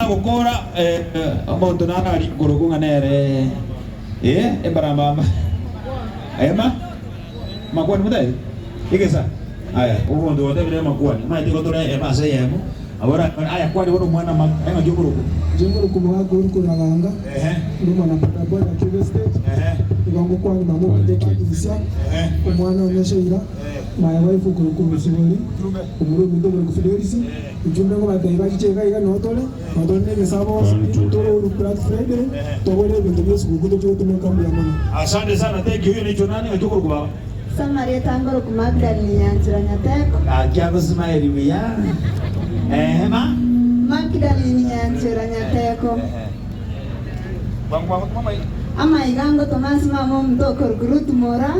Kagokora omonto naro aria nkorokwa ng'a nere eh embarambamba ema makwani motebie egesa aya omonto otebire amakwani omanyete igo tore ema ase eyemo nabo oranyore aya kwani bono omwana mama aye ng'aki okorokwa? Inche nkorokwa Omogaka Uhuru Koraganga, inde omwana bodaboda Kibe State, igo ngokwani mama ominto Patricia, omwana one Sheila, my wife okorokwa Bosibori, omura ominto okorokwa Fidelis, Ujumbe ngobatebia bachiche iga iga noo tore, noo tore na egesaabo tore oru Black Friday, togore ebinto bie esuguku tochie gotumeka mbuya mono. Asante sana thank you oyo nechwo nani ng'aki okorokwa baba. Ase amarieta nkorokwa Magdalene Nyanchera Nyateko. Gaki agosmile buya eeh ma. Magdalene Nyanchera Nyateko. Bwango bwango toma amaiga. Amaiga ngotoma ase mama omonto okorokwa Ruth Moraa,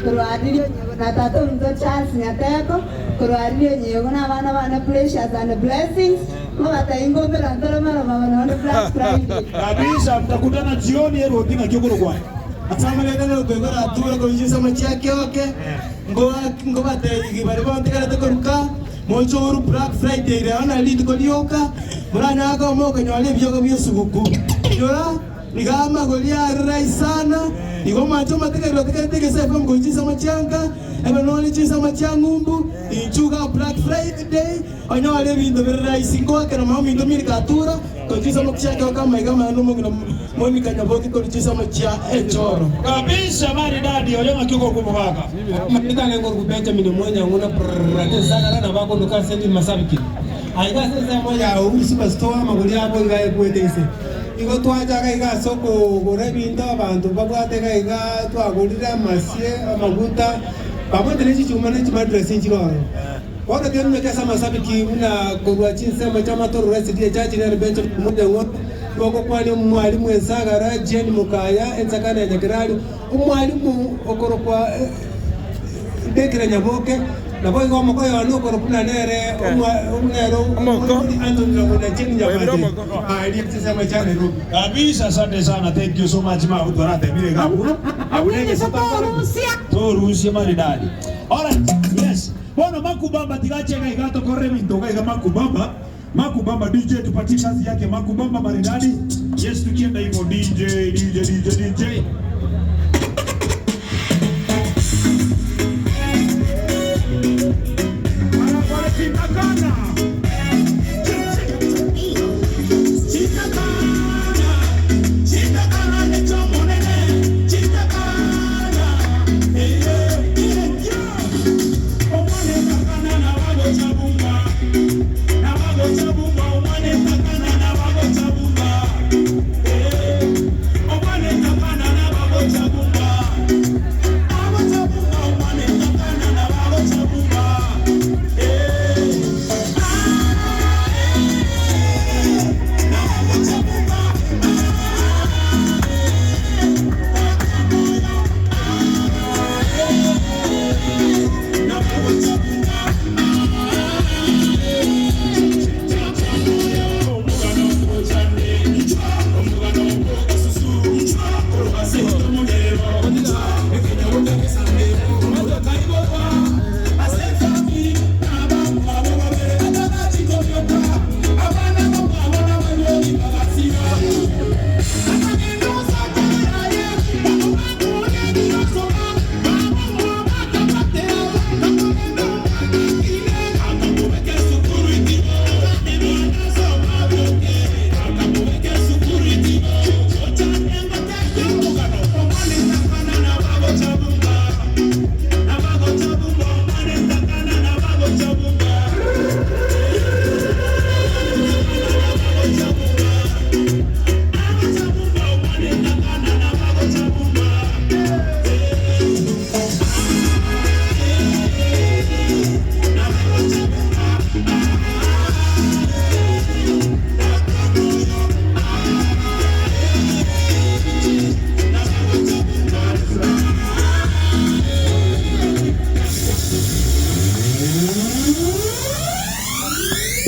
korwa Aririo Nyego na tata omonto Charles Nyateko. Korwa aria onyegwe nabana bane Precious and Blessings, ngobatebie ngombera ntore marogoba nonya Black Friday. Kabisa mtakutana jioni eroti ng'aki okorokwa. Ase amaretano okoigora ature korwa chinsemo chia kioke, nkobatebia baria bontigarete korwa ka, moche oru Black Friday rero nari rituko rioka, moranyare koba mokonyora ebiogo bi'esuguku. Inyora, iga amagori are rahisi sana, igo mwanche omotegereri otegerete egesaku korwa chinsemo chia nka, Ebe nore chinsemo chia ng'umbu, inchuo iga Black Friday, onyore ebinto bire rahisi ngoakera mama ominto Milka Atura korwa chinsemo chia Keroka amaiga amaya na omong'ina Monica Nyaboke korwa chinsemo chia Echoro. Kabisa maridadi oyo ng'aki okorokwa omogaka. Amarieta ane nkorokwa Benjamin Omonyang'u na Brrrr Ensagara nabo akondoka ase Masabiki. Aiga ase ensemo ya Uhuru Superstore amagori abo iga aekwete inse. Igo twachaka iga ase okogora ebinto abanto babwate iga iga twagorire amasie, amaguta, pamoja ne chichuma ne chimattress nchire ororo. Bono tianumeke ase amasabiki buna korwa chinsemo chi'amatororo ase riachachi riane Benjamin Omonyang'oro, bogokwania omwalimu Ensagara, Jane Mokaya, Ensakana ya Nyakerario, Omwalimu okorokwa Ndekire Nyaboke, naboigo omokoyo one okorokwa buna nere nere omoibori Anthony Rang'o na Jane Nyabate aaria chinsemo chia Nairobi. Kabisa asante sana thank you so much mabu twaratebire iga abwo abwo negesa torusie maridadi alright yes bono makubamba tiga ache iga iga tokorere ebinto iga iga makubamba makubamba DJ tupatie kazi yake makubamba maridadi yes tukienda hivyo DJ DJ DJ DJ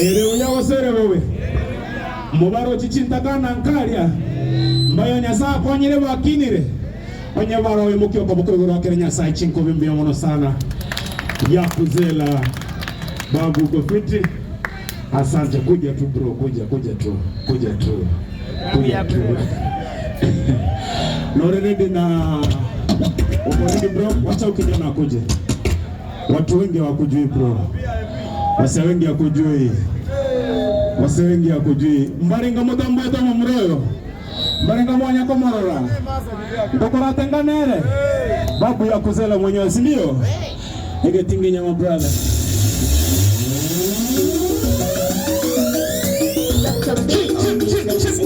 Ere buya gose ere bobe? Mobarochi chintakana nkaria, mbayo Nyasae akonyire bakinire. Onye baroimokia okoboko igoro akere Nyasae chinkobi mbuya mono sana. Yakuzela babu uko fiti. Asante, kuja tu bro, kuja kuja tu, kuja tu, kuja tu. Nore ready na uko ready bro? Wacha ukijana akuje. Watu wengi hawakujui bro, wase wengi hakujui, wase wengi hakujui. Mbaringa mutambo etomo muroyo mbaringa mwanya komorora ndokoratenganere babu ya kuzela mwenyewe, si ndio? Egetinginya my brother. Dr. B.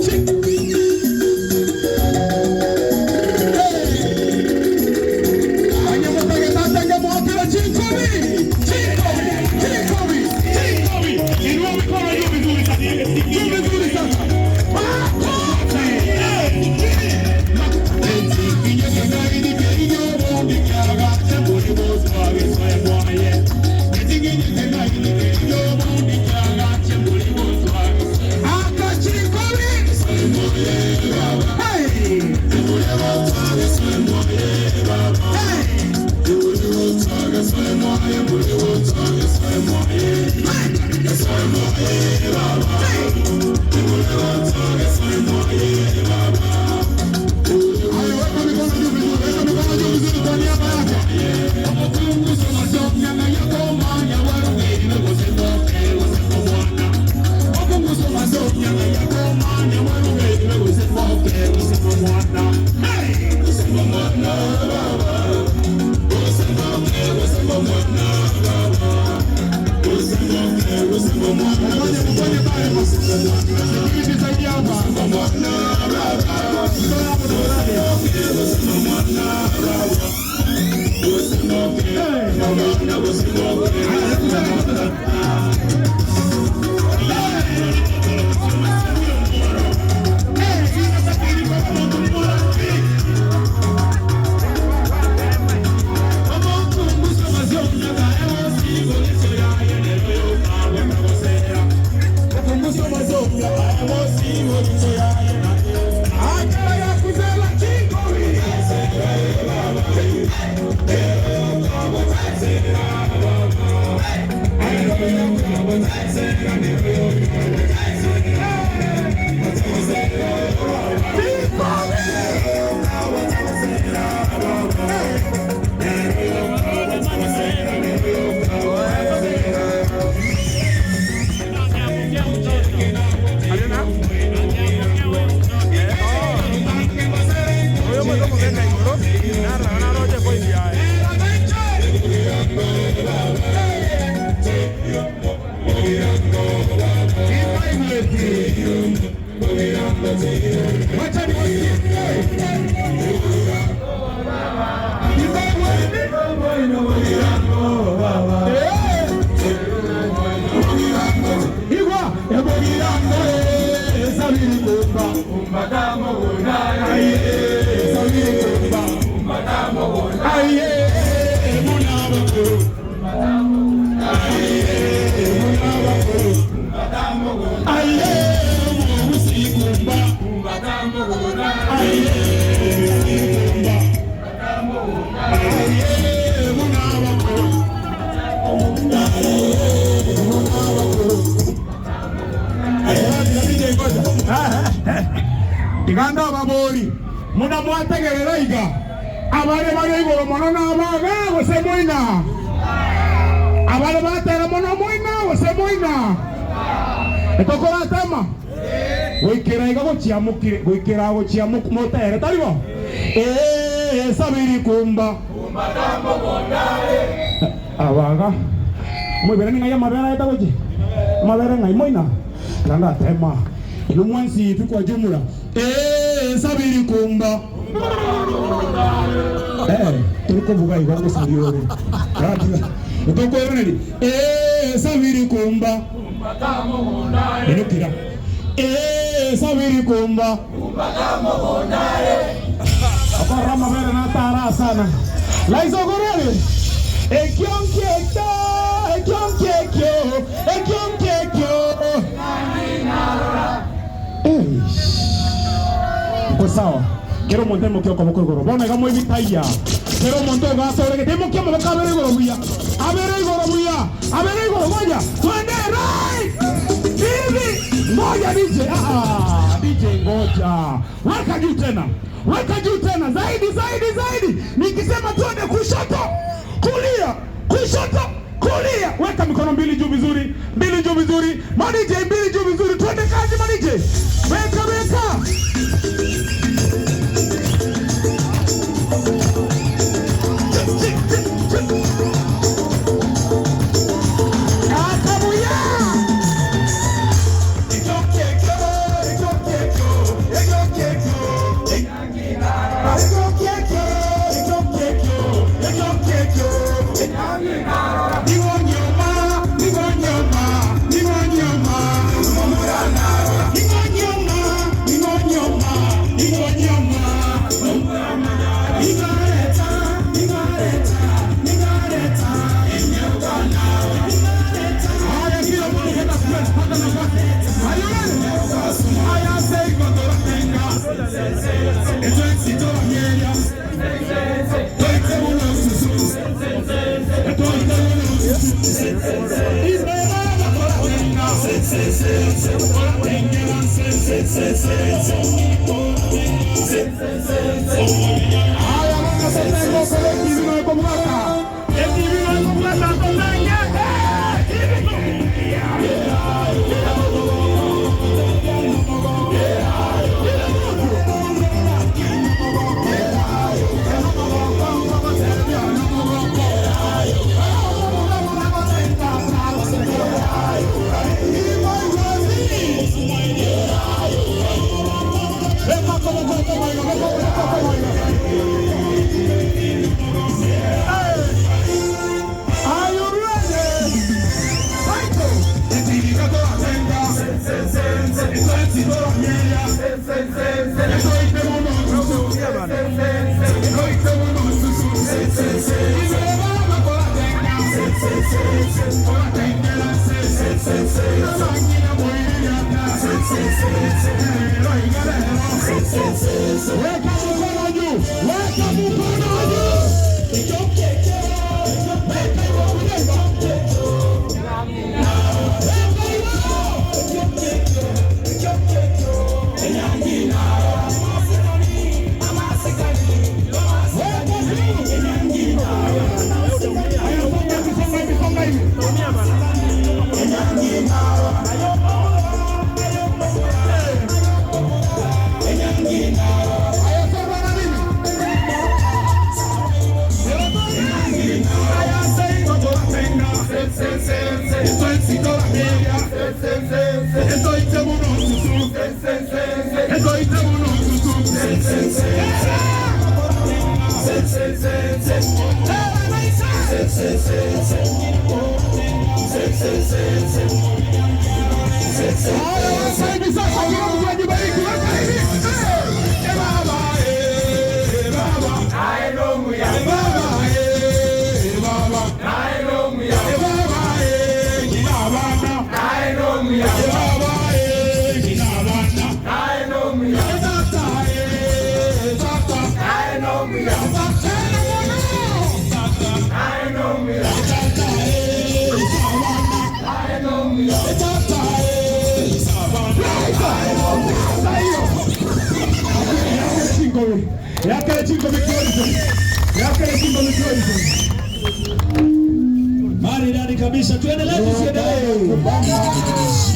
Tiganda ababori muna mwategerera iga abare bare igoro mono nabaga gose moina abare batera mono moina gose moina etokoratema gwikira iga gochiamukire gwikira gochiamuku motere taribo ee sabiri kumba abaga mwibere ni ng'ai amabere aeta gochi amabere ng'ai moina ndandatema ino mwensi pi kwa jumla ee sabiri kumba eh turikuvuga igo ngusari ore ratiga utokoroneri ee sabiri kumba inukira ee sabiri kumba akorra mabere natara sana laisogorere ekionkiekio ekionkiekio ekionkiekio Uko sawa kero omonto emokia okoboko igoro bono iga moibitaiya kero omonto ogasoregete emokia amaboko abere igoro buya abere igoro buya abere igoro gonya twende right. Ngoja DJ. Ah, DJ ngoja. Weka juu tena. Weka juu tena zaidi zaidi zaidi. Nikisema twende kushoto, kulia, kushoto, kulia. Weka mikono mbili juu vizuri, mbili juu vizuri. Ma DJ mbili juu vizuri. Twende kazi ma DJ. Weka weka. Chik, chik, chik, chik. Akabuya. Are you ready? Weka mkono juu, weka mkono juu. Haya, sasa hivi sasa kila mtu ajibariki. Weka hivi. Eh, eh, baba, eh, baba. Eh, baba, eh, baba. Eh, baba, eh, ngina bana. Eh, baba, eh, ngina bana. Eh, tata, eh, tata. Tata, eh, tata, eh, sawana. Tata, eh, Maridadi kabisa, tuendelee tusiendelee?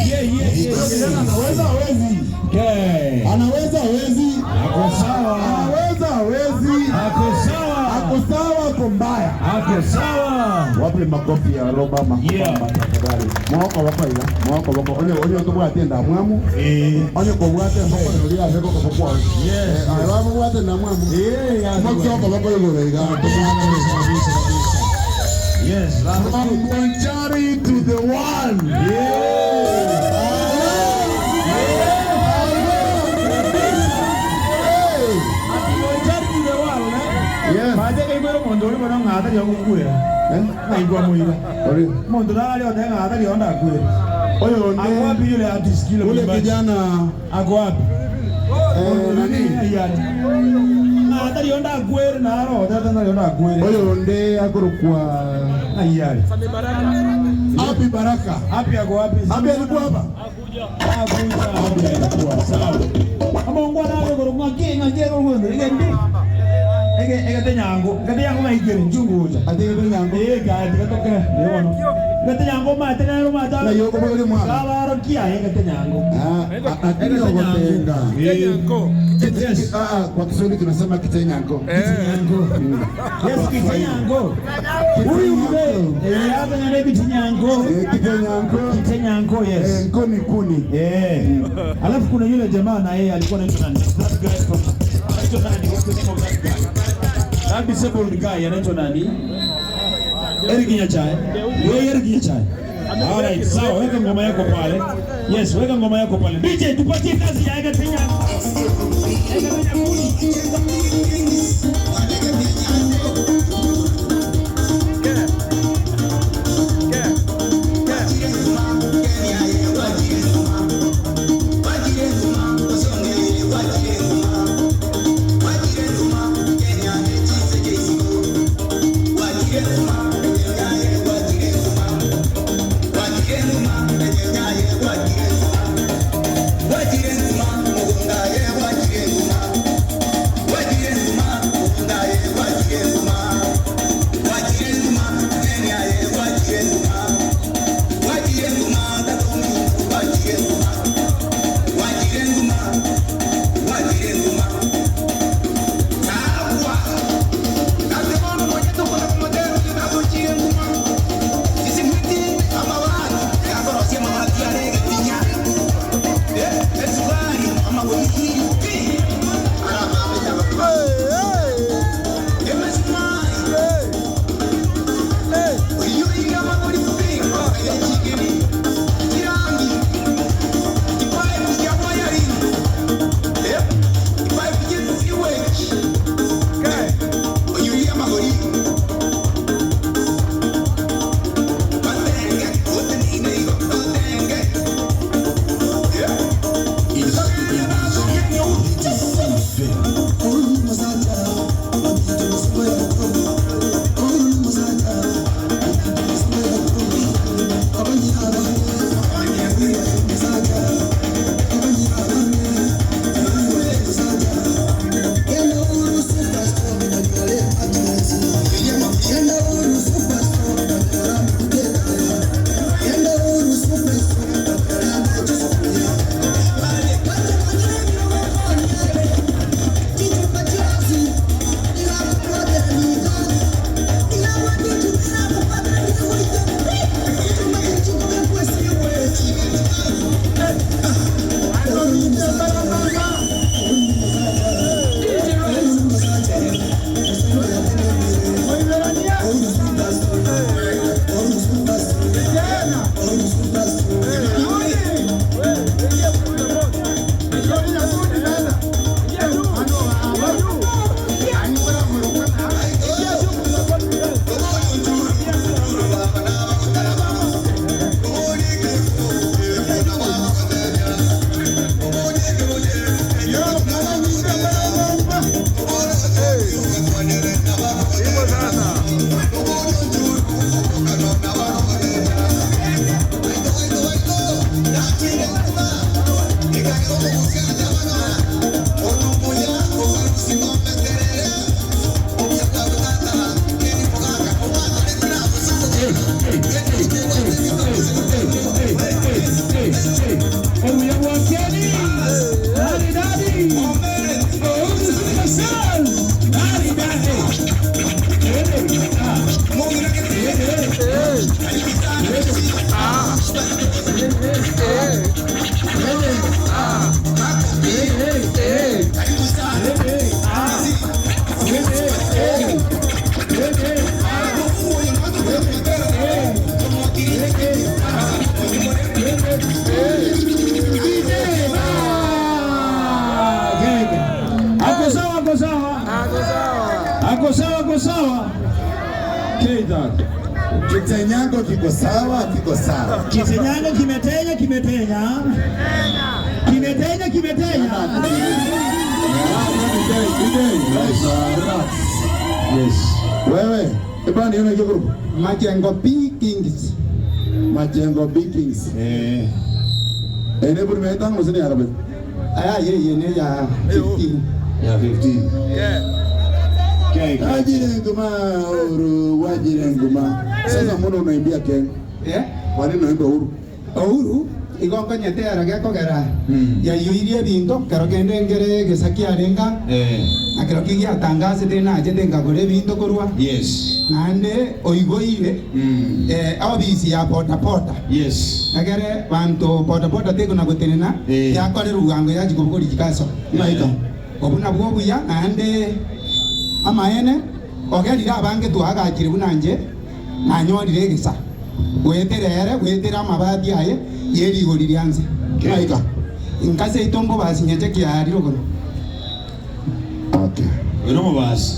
Yeah, yeah, yeah, yeah. Anaweza hawezi? Okay. Anaweza hawezi? Ako sawa. Anaweza hawezi? Ako sawa. Ako sawa, ako mbaya. Ako sawa. Wape makofi ya Roba Makubamba Yeah. tafadhali. Mwoko wako ila, mwoko wako. Onye onye tubwate ndamwamu. Eh. Onye kobwate mboko nori abeko kobwa. Yes. Eh, abamu bwate ndamwamu. Eh, ya. Mwoko wako igoro iga. Yes. From Bonchari to the world. Yes. Majeke ibwero mondo uri bono ng'ata ryo gukwera. Eh? Naigwa muira. Ori. Mondo nalali ote ng'ata ryo ndakwera. Oyo Ako wapi nde yule artist yule ule mwimbaji? kijana Ako wapi? eh, nani? Ng'ata ryo ndakwera naro tata ryo ndakwera. Oyo nde akorokwa Ayari. Wapi Baraka? Happy ako wapi? Happy alikuwa hapa? Hakuja. Happy alikuwa. Sawa. Amongwana abe korongwa ki ng'aki erogondo egende. Ege egete nyango. Egete nyango maikere nchunguja. Ati egete nyango. Eh gati gatoke. Ne bono. Egete nyango mate nero mata. Na yoko bogere mwana. Kabarokia egete nyango. Ah, lakini ogotenga. Yes. Ah, ah, kwa Kiswahili tunasema kitenyango. Kitinyango. Yes, kitinyango. Huyu mzee eh hapa nyane kitinyango. Eh, kitenyango. Kitenyango, yes. Eh, nkoni kuni. Eh. Alafu kuna yule jamaa na yeye alikuwa anaitwa nani? That guy from anaitwa nani? What's the name of that guy? That disabled guy anaitwa nani? Eric Nyachae. Yeye Eric Nyachae. All right, sawa, weka ngoma yako pale. Yes, weka ngoma yako pale. DJ tupatie kazi ya Ega Kenya. Ega Kenya kuni. Ako sawa, ako sawa. Ako sawa, ako sawa. Keita. Kitenyango kiko sawa, kiko sawa. Kitenyango kimetenya, kimetenya. Kimetenya, kimetenya. Yes. Wewe, ebana niona hiyo group. Majengo P Kings. Majengo Bikings. Eh. Ere buri metanga gose ne arabe. Aya ye ne ya 15. Ya 15. Keki. Wajire nguma Uhuru, wajire nguma. Sasa mbona unaimbia Kenya? Eh? Kwa nini unaimba Uhuru? Ouru igo nkonyete era gekogera yaiyũirie ebinto kero kende nkere egesa kiarenga Eh. na kero ki giatangasete nachete nkagora ebinto korwa Yes. naende oigoire obisi ya bodaboda Yes. egere banto bodaboda tekona gotenena Eh. yakore rugango yachikobogori chikaso Naika. obu nabwo obuya naende amaene ogerire abange twagachire buna nche nanyorire egesa gwetera ere gwetera amabati aye yerigori rianse Naika. nkase itombo basinyeche kiarire kono Okay. Oyo mubasi.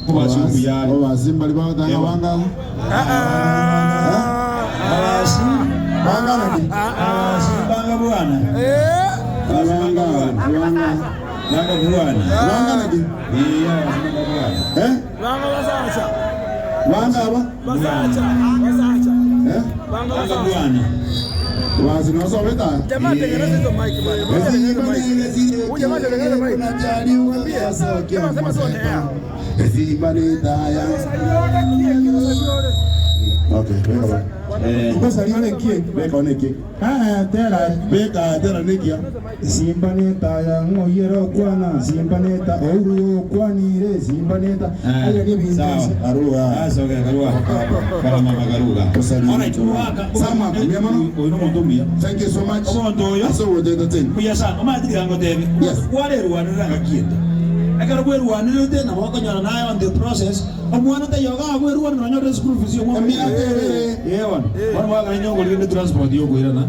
Mubasi obuyari. Obasi mbali batanga banga. Mubasi. Banga nani? Mubasi banga bwana. Banga. Banga. Banga bwana. Banga nani? Iya, banga bwana. Eh? Banga basacha. Banga aba? Basacha. Basacha. Eh? Banga Banga basacha. bwana. Basi no sobeta. Jamaa tengeneza hizo mic bwana. Jamaa tengeneza mic. Huyu jamaa tengeneza mic. Jamaa sema sio air. Okay, weka ba. Eh. Weka one keki. Ah, tera Weka tera nekia. Simba neta ya ng'oyera okwana simba neta ouru okwanire simba neta ayo ni bintu Sawa. Arua. Sasa okay, karua. Kala mama karuga. Usalimie. Alright, mwaka. Sama, mia mono. Oyo nomuntu omuya. Thank you so much. Omonto oyo. So we entertain. Buya sana. Omatiri ango tebe. Yes. Kwarerwanire ngakiete. Ekero bwerwanire nabo okonyora naye on the process. Omwana tayoga bwerwanire onyore school fees yo Emiaka ebere. Yewana. Bono mwaka nyongo ligende transport yokoirana.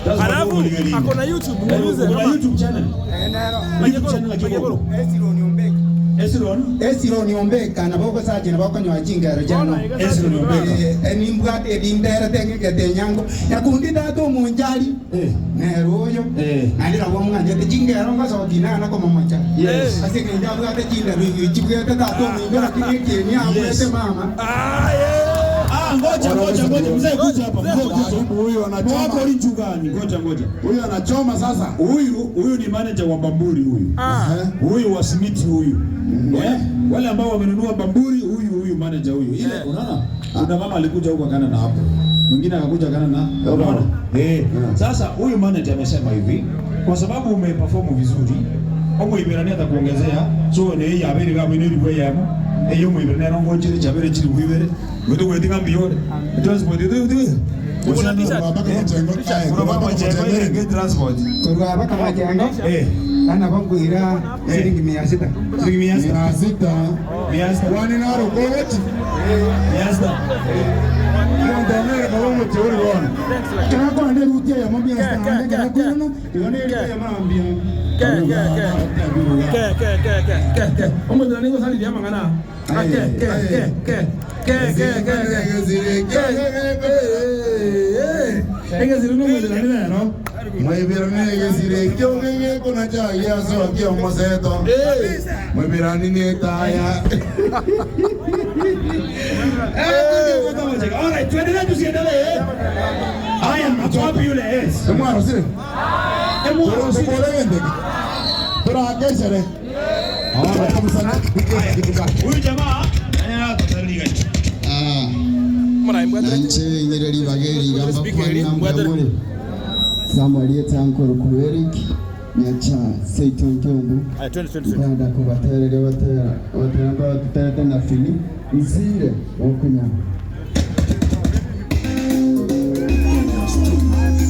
Transport. Alafu ako na YouTube muulize Kuna kama YouTube channel. YouTube channel ya Kiboko. Esron. esironi ombeka nabo ogosache nabo okonyoa chingero chano Esron Ombeka. nimbwate ebinderete ng'egete enyango nyakundi tata omonchari Eh. nero oyo Eh. naende nabo omwanchete chingero ngosoki nana komomocha Yes. ase eng'encho abwate chindero igo chibwete tata ominto lakini ekieni abwete mama Ah, yeah. Ah, ngoja ngoja ngoja mzee kuja hapa. Mzee kuja. Huyu Mwako anachoma. ni chugani. Ngoja ngoja. Huyu anachoma sasa. Huyu huyu ni manager wa Bamburi huyu. Ah. Huyu wa simiti huyu. Eh? Wale ambao wamenunua Bamburi huyu huyu manager huyu. Ile unaona? Kuna mama alikuja huko akana na hapo. Mwingine akakuja akana na. Unaona? Eh. Sasa huyu manager amesema hivi, kwa sababu umeperform vizuri, omuiberania atakuongezea so ne yabere ga mwine ribwe yamo eyo muiberania rongo chiri chabere chiri bwibere wetu wetinga mbiyore transport itu itu Uko na t-shirt? Kuna baba chengo ile transport korwa bakamachengo eh ana bonkwira siringi mia sita shilingi mia sita Mia sita. mia sita Wani naro koweti. mia sita Mwandanere kwa mteuri wona. kana kwande rutia ya mambia sita Ke, kana ke, kwirana yone rutia ya mambia Ke ke ke. Ke ke ke ke ke ke. Omo ndio sali dia mangana. Ah, ke ke ke ke. Ke ke ke ke. Ege ziri no mwezi nani nero. Mwibirani gesire kyogege kuna chagia so kyo moseto. Mwibirani ni taya. Alright, tuendelee tusiendelee. Haya, ako wapi yule? Yes. Emwaro sire. Emu Tukolegende. Turakeshere. Huyu jamaa anatalika. Mara imbwa nanje nyereri bageri gamba kwani namuri Samuel Yetankoro ku Eric nyacha Seiton Kyombu Aya 20 20. Uganda kubaterere batera batera baterete na fini nzire okunya Thank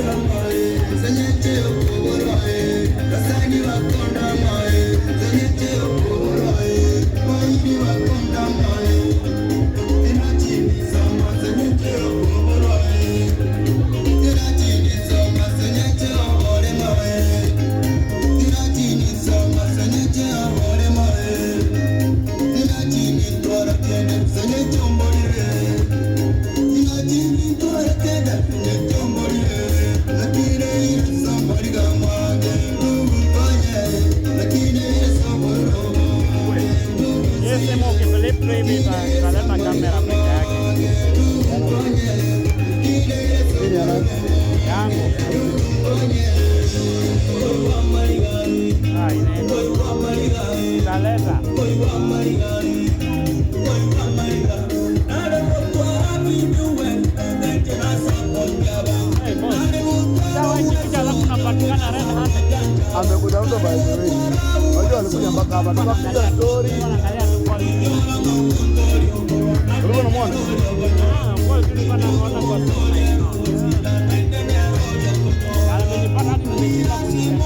you. Simu ukiflip tu hivi italeta kamera peke yake. Yangu. Ah, italeta. Hey, boss. Sawa, ikifika alafu unapatikana red handed. Amekutafuta by the way. Unajua alikuja mpaka hapa tukapiga story. Angalia tu kwa Ulikuwa unamwona? Ah, kwa tulikuwa tunaona kwa simu na ino. Amenipata hadi nimeshinda kunisema.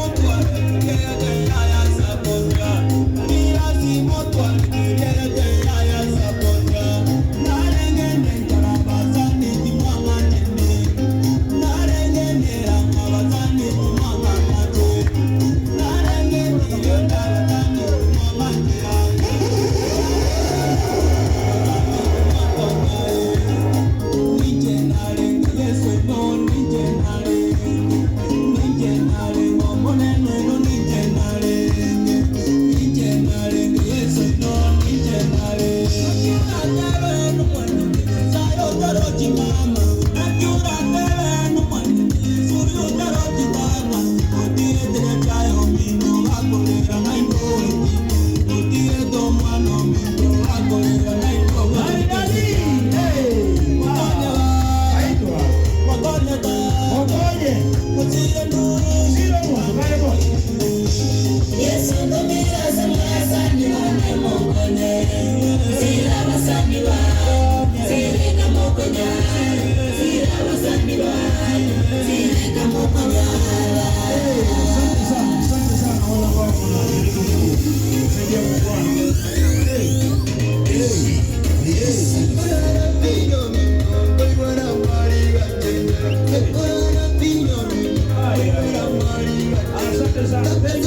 Asante sana, asante sana wale ambao mnajaribu kusaidia muungano. Hey, hey, hey. Asante sana.